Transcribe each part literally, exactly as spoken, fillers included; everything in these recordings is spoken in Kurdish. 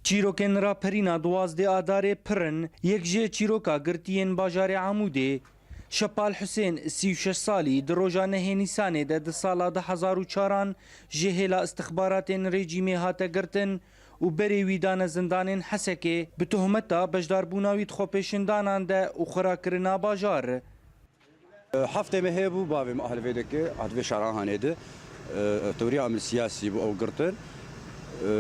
Çîrokên raperîna duwazdeh Adarê pir in. Yek jê çîroka girtiyên bajarê Amûdê. Şepal Husên, sî û şeş salî, di roja nehê Nîsanê de di sala du hezar û çaran ji hêla istixbaratên rejîmê hate girtin û berê wî dane zindanên Hesekê bi tohmeta beşdarbûna wî di xwepêşandanan de û xirakirina bajar. Heftê me heye bû bavê min ahlivê dike, hat vê şara hanê de. E, tewriya emir siyasî bû ew girtin. E,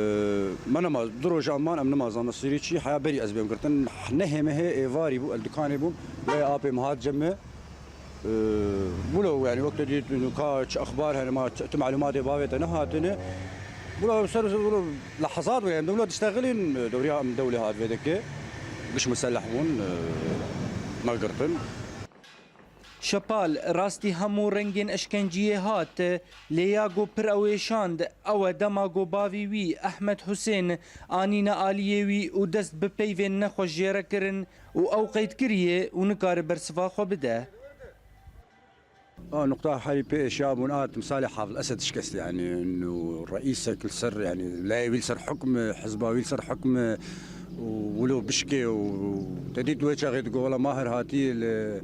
me nema du roja man em nema zana sirî çi, heya berî ez bêm girtin. Nehê me heye êvarî bû, el dikanê bûm. Lê apê min hat cem me. E, Wilo, yani, wek te dît, ka çi exbar hene, ma çi, tu malumatê bavê te nehatine. Wilo, ser, wilo, lehezat wilo, em de wilo diştexilin, dewriya em dewlê hat vê dike. Giş miseleh bûn, e, me girtin. Şepal rastî hemû rengên eşkenciyê hat, lê ya ku pir ew êşand, ew e dema ku bavî wî Ehmed Husên anîne aliyê wî û dest bi peyvên nexweş jê re kirin û ew qeyd kiriye û nikare bersiva xwe bide. A nuqta herî pê êşiya bûn a timsalê Hafız Esed şikest, yani, nu reîsek li ser, yani, layê wî li ser hukm, hizba wî li ser hukm û wilo bişkê û te dît wê çaxê digo, wela Mahir hatî li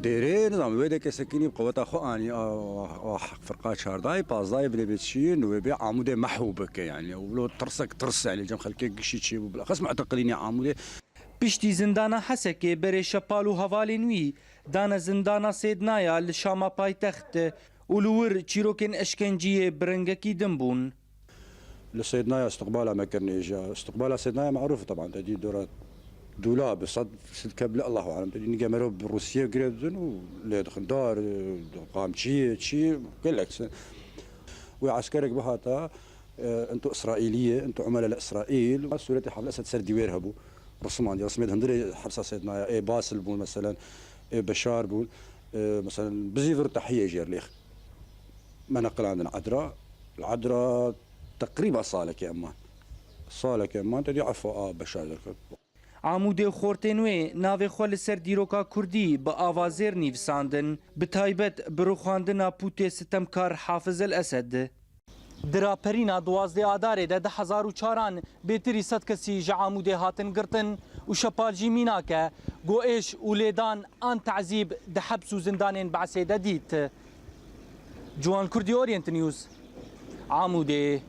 dêrê, nizam, wê de kesekînî bi qeweta xwe anî, a, a, a, firqa çardayê, pazdayê binê bê çiyê, nu wê bê Amûdê mehû bike, yani, wilo tirsek tirs, yani, cem xelkê gişî çê bû, bilaxis muteqilînê Amûdê. Piştî zindana Hesekê berê Şepal û hevalên wî dane zindana Sêdnaya li Şama paytext û li wir çîrokên eşkenciyê bi rengekî din bûn. Li Sêdnaya istiqbala me kirin êja. Istiqbala Sêdnaya merûf e teban. Te dî dora dûla bi sed, sed keb li Allahu alem. Te dî nige mero bi Rûsiyê girê didin û lê dixin dar, qamçiyê, çi, gelek. Wê eskerek bihata, e, into Îsraîlî ye, into umele li Îsraîl. Sûretê Hafız Esed ser dîwêr hebû. Risiman, risiman di hundirê hepsa Sêdnaya, ê Basil bûn meselen, ê Beşar bûn, e, meselen, bizî vir tehiyê jêr lêx. Me neqilandin Edra. Li Edra teqrîba salekê em man. Salekê em man, te dî efa a Beşar derket. Amûdê û xortên wê navê xwe li ser dîroka kurdî bi ava zêr nivîsandin, bi taybet bi rûxandina pûtê sitemkar Hafiz El Esed. Di raperîna duwazdeh Adarê de du hezar û çaran bêtirî sed kesî ji Amûdê hatin girtin û Şepal jî mînak e, ku êş û lêdan an tezîb di heps û zindanên Be'sê de dît. Ciwan Kurdî, Orient News, Amûdê.